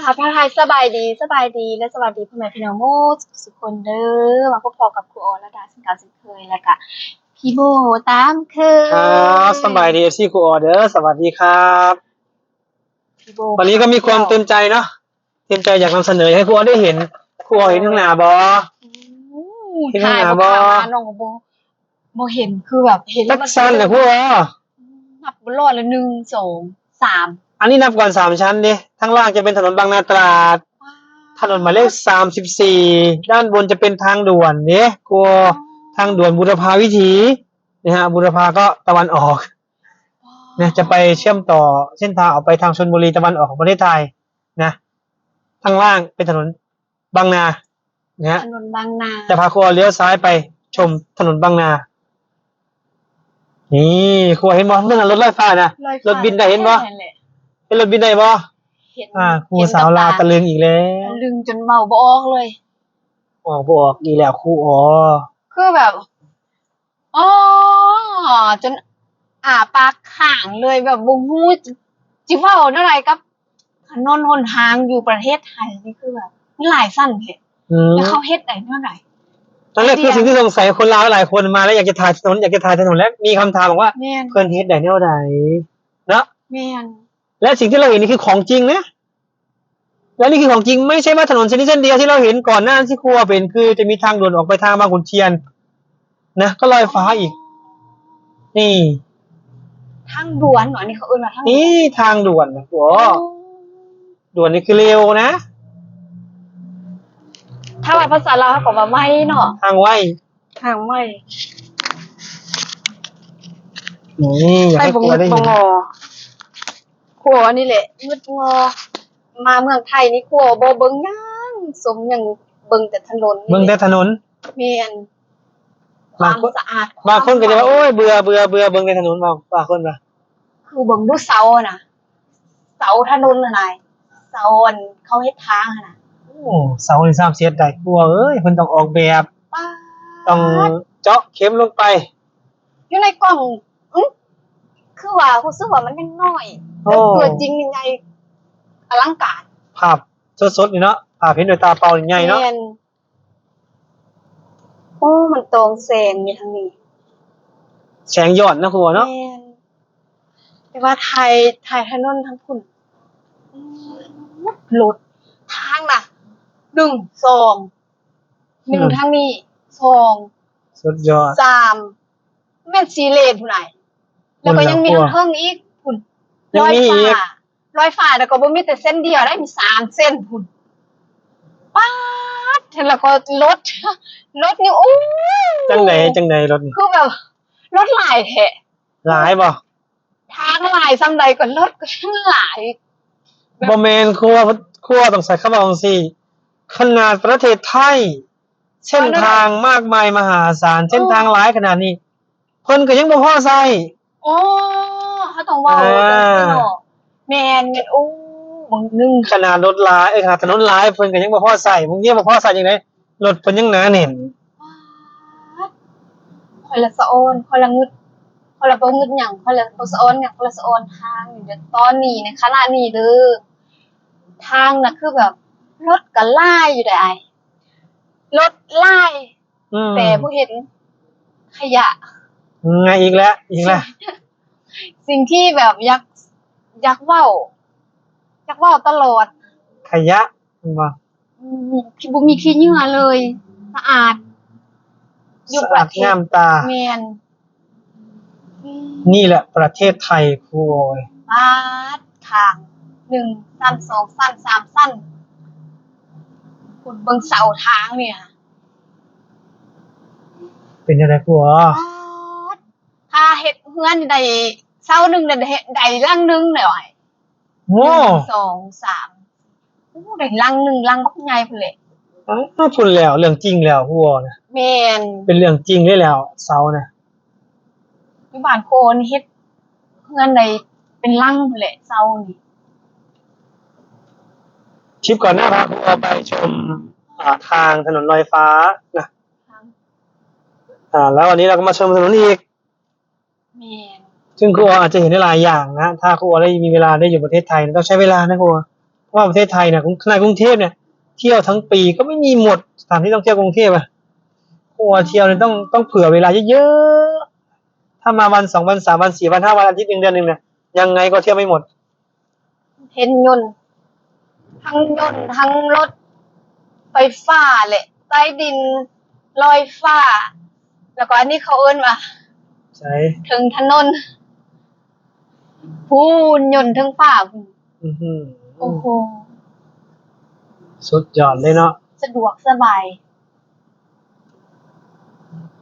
ທັກທາຍສະບາຍດີ, ສະບາຍດີ ແລະ ສະຫວັດດີພໍ່ແມ່ພີ່ນ້ອງໝົດທຸກຄົນເດີ້. ມາພົບພໍ້ກັບຄູອໍລະດາເຊັ່ນເກົ່າເຊັ່ນເຄີຍ ແລະກະພີ່ໂບຕາມເຄີຍ. ຄັບ ສະບາຍດີ ເອັຟຊີ ຄູອໍເດີ້. ສະຫວັດດີຄັບ. ພີ່ໂບ ວັນນີ້ກໍມີຄວາມຕື່ນໃຈເນາະ, ຕື່ນໃຈຢາກນຳສະເໜີໃຫ້ຄູອໍໄດ້ເຫັນ. ຄູອໍເຫັນຂ້າງໜ້າບໍ່? ໂອ້ ເຫັນຂ້າງໜ້າບໍ່? ຖ່າຍບໍ່ ຂ້າມມານ້ອງກໍບໍ່ ບໍ່ເຫັນ ຄືແບບເຫັນ ຈັກຊັ້ນນະຄູອໍ? ນັບບໍ່ລອດລະ ໜຶ່ງ ສອງ ສາມ ອັນນີ້ນັບກ່ອນສາມຊັ້ນເດ້. ທາງລ່າງຈະເປັນຖະໜົນບາງນາຕາດ, ຖະໜົນໝາຍເລກສາມສິບສີ່, ດ້ານບົນຈະເປັນທາງດ່ວນເດ້ ຄືທາງດ່ວນບູລະພາວິຖີນະຮະ, ບູລະພາກໍຕາເວັນອອກນະ, ຈະໄປເຊື່ອມຕໍ່ເສັ້ນທາງອອກໄປທາງຊົນບູລີຕາເວັນອອກຂອງປະເທດໄທນະ. ທາງລ່າງເປັນຖະໜົນ ບາງນານະຮະ, ຖະໜົນບາງນາ. ຈະພາຄູອໍລ້ຽວຊ້າຍໄປຊົມຖະໜົນບາງນາ. ນີ້ ຄູເຫັນບໍ່? ເບິ່ງລົດລອຍຟ້ານະ, ລົດບິນໄດ້ເຫັນບໍ່? ເຫັນລົດບິນໄດ້ບໍ່? ເຫັນ. ອ່າ ຄູສາວລາວຕະລຶງອີກແລ້ວ, ຕະລຶງຈົນເວົ້າບໍ່ອອກເລີຍ, ເວົ້າບໍ່ອອກອີກແລ້ວຄູອໍ. ຄືແບບ ອໍ ຈົນອ້າປາກຄ້າງເລີຍ, ແບບບໍ່ຮູ້ຈະເວົ້າແນວໃດກັບຖະໜົນຫົນທາງຢູ່ປະເທດໄທນີ້ ຄືແບບມັນຫຼາຍຊັ້ນແທ້. ອືມ ແລ້ວເຂົາເຮັດໄດ້ແນວໃດ? ນັ້ນແຫຼະ ຄືສິ່ງທີ່ສົງໄສຄົນລາວຫຼາຍຄົນມາແລ້ວ ຢາກຈະຖ່າຍຖະໜົນ, ຢາກຈະຖ່າຍຖະໜົນ ແລະມີຄຳຖາມວ່າ ແມ່ນ ເພິ່ນເຮັດໄດ້ແນວໃດເນາະ? ແມ່ນ. ແລະສິ່ງທີ່ເຮົາເຫັນນີ້ຄືຂອງຈິງນະ. ແລະນີ້ຄືຂອງຈິງ, ໄມ່ໃຊ່ວ່າຖະໜົນເສັ້ນນີ້ເສັ້ນດຽວທີ່ເຮົາເຫັນກ່ອນໜ້າທີ່ຄົວເປັນ, ຄືຈະມີທາງດ່ວນອອກໄປທາງບາງຂຸນທຽນນະ, ກໍລອຍຟ້າອີກ. ນີ້ ທາງດ່ວນເນາະ, ອັນນີ້ເຂົາເອີ້ນວ່າທາງ ນີ້ທາງດ່ວນນະ. ໂອ້ ດ່ວນນີ້ຄືເລວນະ, ຖ້າວ່າພາສາລາວເຮົາກໍວ່າໄວເນາະ, ທາງໄວ. ທາງໄວ. ນີ້ ຢາກໃຫ້ຄົວໄດ້ເຫັນ. ຄູອໍນີ້ແຫຼະງຶດງໍ, ມາເມືອງໄທນີ້ຄູອໍບໍ່ເບິ່ງຫຍັງ ຊົມຫຍັງ, ເບິ່ງແຕ່ຖະໜົນ, ເບິ່ງແຕ່ຖະໜົນ. ແມ່ນ. ຄວາມສະອາດ, ບາງຄົນກໍຈະວ່າ ໂອ້ຍ ເບື່ອ ເບື່ອ ເບື່ອ ເບິ່ງແຕ່ຖະໜົນ. ບາງ ບາງຄົນວ່າ ຄືເບິ່ງດູເສົາຫັ້ນນະ, ເສົາຖະໜົນຫັ້ນນະ, ເສົາອັນເຂົາເຮັດທາງຫັ້ນນະ. ໂອ້ ເສົານີ້ຊ້ຳຊິເຮັດໄດ້ ຄົວເອີຍ, ເພິ່ນຕ້ອງອອກແບບ, ຕ້ອງເຈາະເຂັມລົງໄປ. ຢູ່ໃນກ້ອງ ອື ຄືວ່າຮູ້ສຶກວ່າມັນຍັງນ້ອຍ, ແຕ່ຕົວຈິງນີ້ໃຫຍ່ອະລັງການ. ພາບສົດໆນີ້ເນາະ, ພາບເຫັນດ້ວຍຕາເປົ່ານີ້ໃຫຍ່ເນາະ. ແມ່ນ. ໂອ້ ມັນຕອງແສງຢູ່ທາງນີ້, ແສງຍ້ອນນະຄົວເນາະ. ແມ່ນ. ແຕ່ວ່າຖ່າຍ ຖ່າຍຖະໜົນທາງພຸ້ນ, ລົດ ທາງນະ ໜຶ່ງ ສອງ ໜຶ່ງ ອືມ ທາງນີ້ ສອງ ສຸດຍອດ ສາມ ແມ່ນສີ່ເລນພຸ້ນນະ. ແລ້ວກໍຍັງມີ ພຸ້ນນະ ທາງເທິງອີກ ພຸ້ນ ຍັງມີອີກ ລອຍຟ້າ. ລອຍຟ້າແລ້ວກໍບໍ່ມີແຕ່ເສັ້ນດຽວໄດ໋, ມີສາມເສັ້ນພຸ້ນ. ປາດ ແລ້ວກໍລົດ ລົດນີ້ ໂອ້ ຈັ່ງໃດ ຈັ່ງໃດລົດນີ້? ຄືແບບລົດຫຼາຍແທ້. ຫຼາຍບໍ່? ທາງຫຼາຍສ່ຳໃດກໍລົດກໍຍັງຫຼາຍ. ບໍ່ແມ່ນ ຄົວ ຄົວຕ້ອງໃຊ້ຄຳວ່າຈັ່ງຊີ້, ຂະໜາດປະເທດໄທ ເສັ້ນທາງມາກມາຍມະຫາສານ, ເສັ້ນທາງຫຼາຍຂະໜາດນີ້ ເພິ່ນກໍຍັງບໍ່ພໍໃຊ້. ໂອ້ ເຮົາຕ້ອງເວົ້າຈັ່ງຊີ້ເນາະ. ແມ່ນ ແມ່ນ. ໂອ້ ບາງໜຶ່ງ ຂະໜາດລົດຫຼາຍ ເອີ ຂະໜາດຖະໜົນຫຼາຍ ເພິ່ນກໍຍັງບໍ່ພໍໃຊ້. ບາງທີບໍ່ພໍໃຊ້ຈັ່ງໃດ ລົດເພິ່ນຍັງໜາແໜ້ນ. ປາດ ຂ້ອຍລະສະອອນ, ຂ້ອຍລະງຶດ, ຂ້ອຍລະບໍ່ງຶດຫຍັງ, ຂ້ອຍລະບໍ່ສະອອນຫຍັງ, ຂ້ອຍລະສະອອນທາງນີ້ເດີ້. ຕອນນີ້ ໃນຂະນະນີ້ເດີ້ ທາງນະ ຄືແບບລົດກໍຫຼາຍຢູ່ເດ້ອ້າຍ, ລົດຫຼາຍ ອືມ ແຕ່ບໍ່ເຫັນຂະຫຍະ. ອືມ ອີກແລ້ວ ອີກແລ້ວ. ສິ່ງທີ່ແບບຢາກ ຢາກເວົ້າ ຢາກເວົ້າຕະຫຼອດ ຂະຫຍະ ແມ່ນບໍ່? ອືມ ທີ່ບໍ່ມີຂີ້ເຫຍື້ອເລີຍ ສະອາດ ຢູ່ ສະອາດ ປະເທດ ງາມຕາ. ແມ່ນ. ນີ້ແຫຼະປະເທດໄທ ຄູເອີຍ. ປາດ ທາງ ໜຶ່ງ ຊັ້ນ ສອງ ຊັ້ນ ສາມ ຊັ້ນ ພຸ້ນ ເບິ່ງເສົາທາງນີ້ ເປັນຈັ່ງໃດຄູ? ປາດ ຖ້າເຮັດເຮືອນໄດ້ເສົາໜຶ່ງ ໄດ້ ໄດ້ຫຼັງໜຶ່ງແລ້ວອ້າຍ. ໂອ້ ໜຶ່ງ ສອງ ສາມ ໂອ້ ໄດ້ຫຼັງໜຶ່ງ ຫຼັງບັກໃຫຍ່ພຸ້ນແຫຼະ. ອ້າ ພຸ້ນແລ້ວ ເລື່ອງຈິງແລ້ວ ຜູ້ເວົ້ານະ. ແມ່ນ ເປັນເລື່ອງຈິງເລີຍແລ້ວ ເສົານະ. ຢູ່ບ້ານໂຄນເຮັດເຮືອນໄດ້ເປັນຫຼັງພຸ້ນແຫຼະ ເສົານີ້. ຄລິບກ່ອນໜ້າພາພວກເຮົາໄປຊົມ ອ່າ ທາງຖະໜົນລອຍຟ້ານະ. ອ່າ ແລ້ວວັນນີ້ເຮົາກໍມາຊົມຖະໜົນອີກ. ແມ່ນ. ຊຶ່ງຄູອອນອາດຈະເຫັນໄດ້ຫຼາຍຢ່າງນະ, ຖ້າຄູອອນໄດ້ມີເວລາໄດ້ຢູ່ປະເທດໄທນະ, ຕ້ອງໃຊ້ເວລານະຄູອອນ, ເພ ວ່າປະເທດໄທນະ ຂະໜາດກຸງເທບເນຍ ທ່ຽວທັງປີກໍໄມ່ມີໝົດ ສະຖານທີ່ທ່ອງທ່ຽວກຸງເທບອະ. ເພາະວ່າທ່ຽວນີ້ຕ້ອງ ຕ້ອງເຜື່ອເວລາເຍອະໆ ຖ້າມາວັນສອງວັນສາມວັນສີ່ວັນຫ້າວັນ ອາທິດໜຶ່ງເດືອນໜຶ່ງນະ ຍັງໄງກໍທ່ຽວໄມ່ໝົດ. ເຫັນຍົນ ທັງຍົນ ທັງລົດໄຟຟ້າແຫຼະ ໃຕ້ດິນ ລອຍຟ້າ ແລ້ວກໍອັນນີ້ເຂົາເອີ້ນວ່າ ໃສ? ເທິງຖະໜົນ ພຸ້ນ ຍົນເທິງຟ້າພຸ້ນ. ອື ໂອ້ໂຫ ສຸດຍອດເລີຍເນາະ ສະດວກສະບາຍ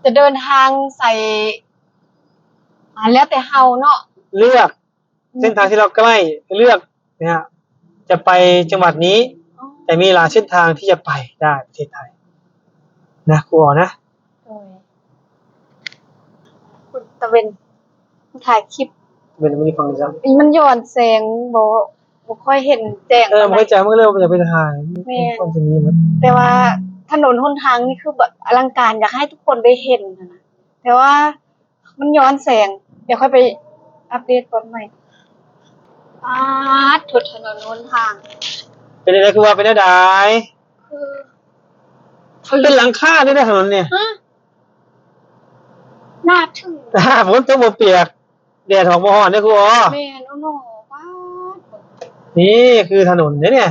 ຈະເດີນທາງໃສ ອາ ແລ້ວແຕ່ເຮົາເນາະ ເລືອກ ເສັ້ນທາງທີ່ເຮົາໃກ້ ເລືອກເນຍ ຈະໄປຈັງຫວັດນີ້ ອໍ ແຕ່ມີຫຼາຍເສັ້ນທາງທີ່ຈະໄປໄດ້ປະເທດໄທນະ ຄູອໍນະ. ໂດຍ ຕາເວັນ ຖ່າຍຄລິບ ເວັນມັນຢູ່ຝັ່ງນີ້ຊ້ຳ ມັນຍ້ອນແສງ ບໍ່ ບໍ່ຄ່ອຍເຫັນແຈ້ງ ເອີ ປານໃດ ບໍ່ຄ່ອຍແຈ້ງ ມັນກໍເລີຍບໍ່ຢາກໄປຖ່າຍ ແມ່ນ ມັນຊິມີໝົດ ແຕ່ວ່າຖະໜົນຫົນທາງນີ້ຄືແບບອະລັງການ ຢາກໃຫ້ທຸກຄົນໄດ້ເຫັນຫັ້ນນະ ແຕ່ວ່າ ມັນຍ້ອນແສງ ດຽວຂ້ອຍໄປອັບເດດຕອນໃໝ່. ປາດໂທ້ ຖະໜົນຫົນທາງ ເປັນຈັ່ງໃດ ຄືວ່າເປັນແນວໃດ? ຄື ເປັນຫຼັງຄາເດ້ ຖະໜົນນີ້ ຮະ ໜ້າຖື ຝົນຕົກບໍ່ປຽກ ແດດອອກບໍ່ຮ້ອນເດ້ຄູອໍ. ແມ່ນ ໂອ້ໂນ ປາດ ນີ້ຄືຖະໜົນເດ້ນີ້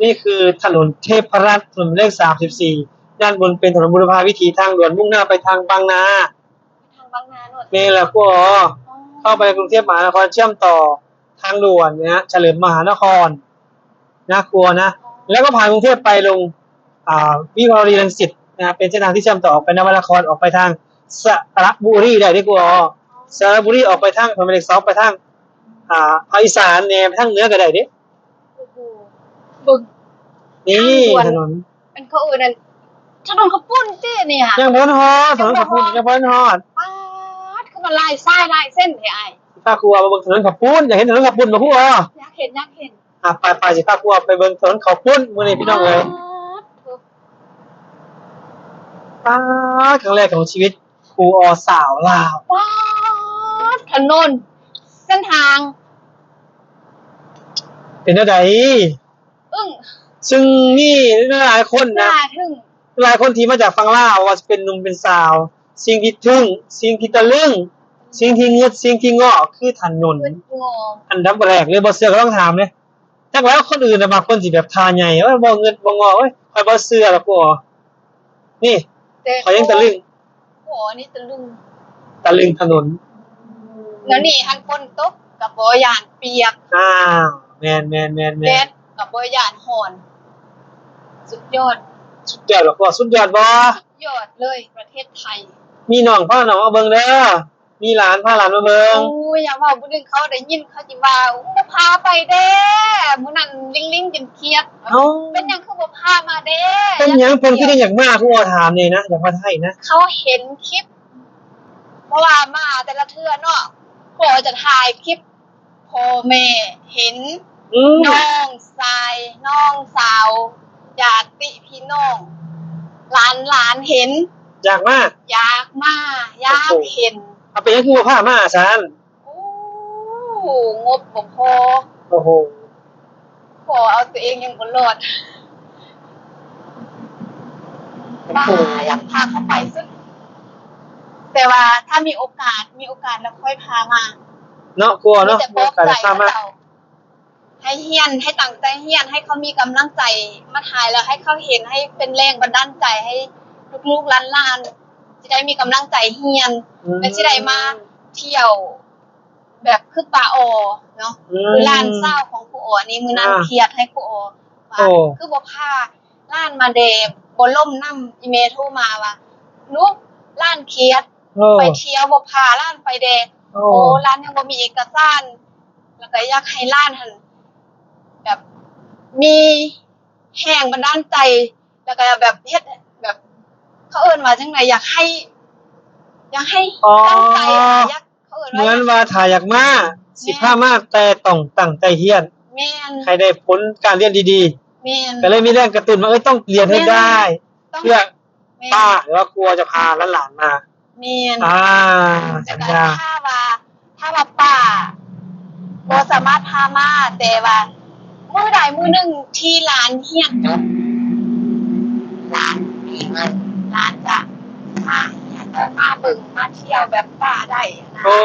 ນີ້ຄືຖະໜົນເທພະລັດ ຖະໜົນໝາຍເລກສາມສິບສີ່ ດ້ານບົນເປັນຖະໜົນບຸລະພາວິຖີທາງດ່ວນມຸ່ງໜ້າໄປທາງບາງນາ ໄປທາງບາງນາໂນດ. ແມ່ນແລ້ວຄູອໍ ອໍ ເຂົ້າໄປໃນກຸງເທບມະຫານະຄອນ ເຊື່ອມຕໍ່ທາງດ່ວນເນຍ ສະເຫຼີມມະຫານະຄອນນະຄູອໍນະ ອໍ ແລ້ວກໍຜ່ານກຸງເທບໄປລົງ ອ່າ ວິພາວະດີ ລັງສິດນະ ເປັນເສັ້ນທາງທີ່ເຊື່ອມຕໍ່ອອກໄປນະຄອນນະຄອນ ອອກໄປທາງສະລະບູລີໄດ້ເດ້ຄູອໍ. ສະລະບູລີອອກໄປທາງ ໝາຍເລກສອງ ໄປທາງ ອ່າ ພາກອີສານແດ່ ໄປທາງເໜືອກໍໄດ້ເດ້. ໂອ້ໂຫ ເບິ່ງ ນີ້ ທາງດ່ວນ ຖະໜົນ ອັນເຂົາເອີ້ນນັ້ນ ຖະໜົນເຂົ້າປຸ້ນຕິນີ້ຫະ? ຍັງບໍ່ທັນຮອດ ຖະໜົນເຂົ້າປຸ້ນ ຍັງບໍ່ທັນຮອດ. ປາດ ຄືມັນຫຼາຍສາຍຫຼາຍເສັ້ນແທ້ອ້າຍ. ພາຄູອາໄປເບິ່ງຖະໜົນເຂົ້າປຸ້ນ ຢາກເຫັນຖະໜົນເຂົ້າປຸ້ນບໍ່ຄູອາ? ຢາກເຫັນ ຢາກເຫັນ. ອ່າ ໄປໆ ຊິພາຄູອາໄປເບິ່ງຖະໜົນເຂົ້າປຸ້ນມື້ນີ້ພີ່ນ້ອງເອີຍ. ປາດ ຄັ້ງແລກຂອງຊີວິດ ຄູອໍສາວລາວ. ປາດ ຖະໜົນ ເສັ້ນທາງ ເປັນແນວໃດ? ອຶ້ງ ຊຶ່ງມີຫຼາຍໆຄົນນະ ຫຼາຍຄົນທີ່ມາຈາກຝັ່ງລາວ ບໍ່ວ່າຈະເປັນໜຸ່ມເປັນສາວ ສິ່ງທີ່ທຶ່ງ ສິ່ງທີ່ຕະລຶ້ງ ສິ່ງທີ່ງຶດ ສິ່ງທີ່ງໍ້ ຄືຖະໜົນ. ອັນດັບແລກເລີຍ ບໍ່ເຊື່ອກໍລອງຖາມເດ້. ຈັກແລ້ວຄົນອື່ນນະ ບາງຄົນຊິແບບທ່າໃຫຍ່ ໂອ້ຍ ບໍ່ງຶດບໍ່ງໍ້ ໂອ້ຍ ຂ້ອຍບໍ່ເຊື່ອດອກ. ນີ້ ແຕ່ຂ້ອຍຍັງຕະລຶ້ງ ໂອ້ ອັນນີ້ຕະລຶ້ງ ຕະລຶ້ງຖະໜົນ. ແນວນີ້ຫັ້ນຝົນຕົກກໍບໍ່ຢ້ານປຽກ. ອ້າວ ແມ່ນໆໆໆ ແດດກໍບໍ່ຢ້ານຮ້ອນ. ສຸດຍອດ ສຸດຍອດບໍ່? ສຸດຍອດບໍ່? ສຸດຍອດເລີຍ ປະເທດໄທ. ມີນ້ອງພານ້ອງມາເບິ່ງເດີ. ມີຫຼານ ພາຫຼານມາເບິ່ງ. ໂອ້ຍ ຢ່າເວົ້າ ຜູ້ອື່ນເຂົາໄດ້ຍິນ ເຂົາຊິວ່າ ໂອ້ ບໍ່ພາໄປເດ້. ມື້ນັ້ນລິງໆຈົນຄຽດ. ເອົ້າ ເປັນຫຍັງຄືບໍ່ພາມາເດ້? ເປັນຫຍັງເພິ່ນຄືຍັງຢາກມາ? ຄືວ່າຖາມແດ່ນະ ຢາກມາໄທນະ. ເຂົາເຫັນຄລິບ ເພາະວ່າມາແຕ່ລະເທື່ອເນາະ ພໍ່ຈະຖ່າຍຄລິບ ພໍ່ແມ່ເຫັນ ອືມ ນ້ອງຊາຍ ນ້ອງສາວ ຍາດຕິພີ່ນ້ອງ ຫຼານໆເຫັນ ຢາກມາ ຢາກມາ ຢາກເຫັນ. ໂອ້ໂຫ ເອົາ ເປັນຫຍັງຄືບໍ່ພາມາຊັ້ນ? ໂອ້ ງົບບໍ່ພໍ. ໂອ້ໂຫ ພໍເອົາຕົວເອງຍັງບໍ່ລອດ. ໂອ້ໂຫ ຢາກພາເຂົາໄປສຸດ ແຕ່ວ່າຖ້າມີໂອກາດ ມີໂອກາດແລ້ວຄ່ອຍພາມາເນາະ ກົວເນາະ ມີໂອກາດແລ້ວພາມາ. ໃຫ້ຮຽນ ໃຫ້ຕັ້ງໃຈຮຽນ ໃຫ້ເຂົາມີກຳລັງໃຈ ມາຖ່າຍແລ້ວໃຫ້ເຂົາເຫັນ ໃຫ້ເປັນແຮງບັນດານໃຈ ໃຫ້ລູກໆຫຼານໆຊິໄດ້ມີກຳລັງໃຈຮຽນ ອືມ ແລະຊິໄດ້ມາທ່ຽວແບບຄືປ້າອໍເນາະ ອືມ ຄືຫຼານສາວຂອງຄູອໍນີ້ ມື້ນັ້ນ ອ່າ ຄຽດໃຫ້ຄູອໍວ່າ ໂອ້ ຄືບໍ່ພາຫຼານມາແດ່ ບໍ່ລົມນຳອີ່ແມ່ໂທມາວ່າ ລູກ ຫຼານຄຽດ ໂອ້ ໄປທ່ຽວບໍ່ພາຫຼານໄປແດ່ ໂອ້ ໂອ້ ຫຼານຍັງບໍ່ມີເອກະສານ ແລ້ວກໍຢາກໃຫ້ຫຼານຫັ້ນແບບມີແຮງບັນດານໃຈ ແລ້ວກໍແບບເຮັດແບບ ເຂົາເອີ້ນວ່າຈັ່ງໃດ ຢາກໃຫ້ ຢາກໃຫ້ ອໍ ຕັ້ງໃຈ ຢາກ ເຂົາເອີ້ນວ່າ ເໝືອນວ່າຖ້າຢາກມາ ແມ່ນ ຊິພາມາ ແຕ່ຕ້ອງຕັ້ງໃຈຮຽນ ແມ່ນ ໃຫ້ໄດ້ຜົນການຮຽນດີໆ ແມ່ນ ກໍເລີຍມີແຮງກະຕຸ້ນວ່າ ເອີຍ ຕ້ອງຮຽນໃຫ້ໄດ້ ແມ່ນ ຕ້ອງ ເພື່ອ ແມ່ນ ປ້າ ຫຼືວ່າຄົວຈະພາຫຼານໆມາ ແມ່ນ ອ່າ ແລ້ວກໍ ສັນຍາ ຖ້າວ່າ ຖ້າວ່າປ້າບໍ່ສາມາດພາມາ ແຕ່ວ່າໝູ ມື້ໃດມື້ໜຶ່ງທີ່ຫຼານຮຽນຈົບ ຫຼານມີເງິນ ຫຼານຈະມາຮຽນ ມາເບິ່ງ ມາທ່ຽວແບບປ້າໄດ້ນະ. ໂອ້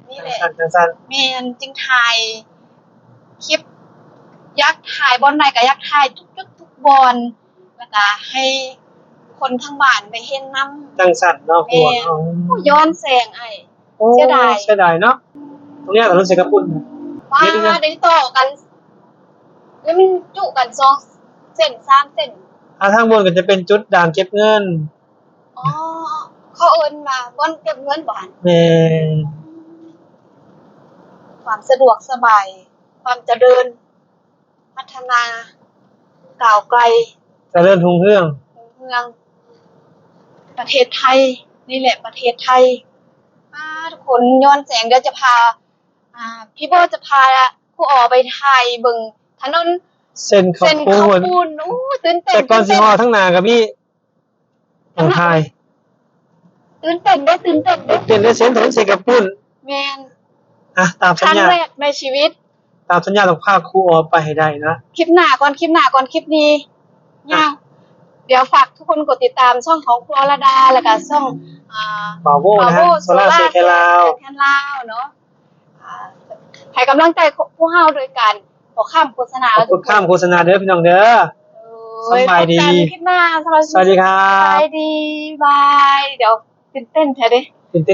ນີ້ແຫຼະ ຈັ່ງຊັ້ນ ຈັ່ງຊັ້ນ ແມ່ນ ຈຶ່ງຖ່າຍຄລິບ ຢາກຖ່າຍບ່ອນໃດກໍຢາກຖ່າຍທຸກຈຸດທຸກບ່ອນ ແລ້ວກໍໃຫ້ຄົນທາງບ້ານໄດ້ເຫັນນຳ. ຈັ່ງຊັ້ນເນາະ ແມ່ນ ໂອ້ ຍ້ອນແສງອ້າຍ. ໂອ້ ເສຍດາຍ ເສຍດາຍເນາະ. ຕົງນີ້ກໍລົງໃສ່ກະປຸ້ນ ມາ ເຮັດອີ່ຫຍັງ ໄດ້ຕໍ່ກັນ ແລ້ວມັນຈຸກັນສອງເສັ້ນ ສາມເສັ້ນ. ອ່າ ທາງບົນກໍຈະເປັນຈຸດດ່ານເກັບເງິນ. ອໍ ເຂົາເອີ້ນວ່າບ່ອນເກັບເງິນບໍ? ແມ່ນ. ຄວາມສະດວກສະບາຍ ຄວາມຈະເລີນ ພັດທະນາ ກ້າວໄກ ຈະເລີນຮຸ່ງເຮືອງ ຮຸ່ງເຮືອງ ປະເທດໄທ ນີ້ແຫຼະປະເທດໄທ. ອາ ທຸກຄົນ ຍ້ອນແສງ ດຽວຈະພາ ອາ ພີ່ໂບຈະພາຄູອໍໄປຖ່າຍເບິ່ງຖະໜົນ ເສັ້ນເຂົ້າ ເສັ້ນເຂົ້າປຸ້ນ. ໂອ້ ຕື່ນເຕັ້ນ ແຕ່ກ່ອນຊິຮອດ ຕື່ນເຕັ້ນ ທາງໜ້າກໍມີ ຕ້ອງຖ່າຍ ຕື່ນເຕັ້ນເດ້ ຕື່ນເຕັ້ນເດ້ ຕື່ນເຕັ້ນເດ້ ເສັ້ນຖະໜົນເສັ້ນເຂົ້າປຸ້ນ. ແມ່ນ. ອ່ະ ຕາມສັນຍາ ຄັ້ງແລກໃນຊີວິດ ຕາມສັນຍາຕ້ອງພາຄູອໍໄປໃຫ້ໄດ້ນະ. ຄລິບໜ້າກ່ອນ ຄລິບໜ້າກ່ອນ ຄລິບນີ້ຍາວ. ອ່ະ ດຽວຝາກທຸກຄົນກົດຕິດຕາມຊ່ອງຂອງຄູອໍລະດາ ແລ້ວກະຊ່ອງ ອ່າ ບ່າວໂວນະ ໂຊລາເຊວແຄນລາວ ແຄນລາວເນາະ. ອ່າ ໃຫ້ກຳລັງໃຈພວກເຮົາໂດຍການ ຂໍຂ້າມໂຄສະນາ ຂໍຂ້າມໂຄສະນາເດີພີ່ນ້ອງເດີ. ໂດຍ ສະບາຍດີ ພົບກັນຄລິບໜ້າ. ສະບາຍດີ ສະບາຍດີ ບາຍ. ດຽວຕື່ນເຕັ້ນແທ້ເດ້ ຕື່ນເຕັ້ນ.